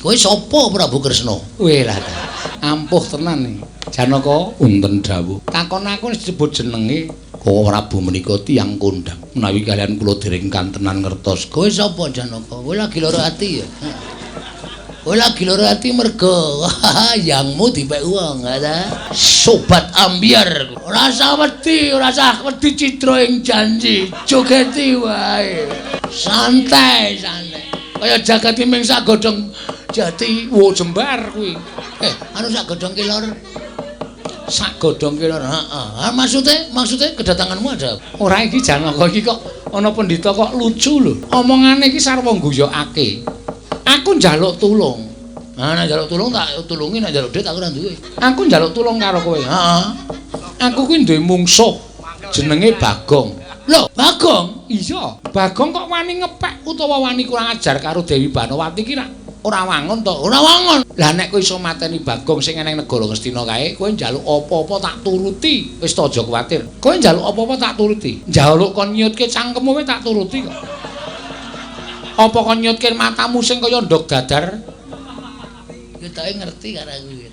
Kowe sapa, Prabu Kresna? Weh lah. Ampuh tenan iki. Janaka, wonten dawuh. Takon aku wis disebut jenenge. Koko Prabu menika tiyang kondhang. Menawi kaliyan kula dereng kantenan ngertos. Kowe sapa, Janaka? Kowe lagi lara ati ya? Kowe lagi lara ati mergo yangmu dipek wong, ta? Sobat ambyar. Ora usah wedi, ora usah wedi cidra ing janji. Jogeti wae. Santai, santai. Kaya jagat ming sak godhong jati. Wo jembar kuwi. Eh, anu sak godhong kelor. Sak godhong kelor. Heeh. Ah, maksude kedatanganmu ada apa? Ora, iki Janaka iki kok ana pendhita kok lucu lho. Omongane iki sarwa ngguyokake. Aku njaluk tulung. Ah, nek njaluk tulung tak tulungi, nek njaluk duit aku ora duwe. Aku njaluk tulung karo kowe. Heeh. Aku kuwi duwe mungsuh jenenge Bagong. Lho, Bagong? Iya, Bagong kok wani ngepek utawa wani kurang ajar karo Dewi Banowati ki ora wangun to? Ora wangun. Lah nek kowe iso mateni Bagong sing eneng negara Ngastina kae, kowe njaluk apa-apa tak turuti. Wis to, aja kuwatir. Kowe njaluk apa-apa tak turuti. Njaluk kon nyutke cangkemmu wae tak turuti kok. Apa kon nyutke matamu sing kaya ndog dadar? Ketoke ngerti karo aku iki.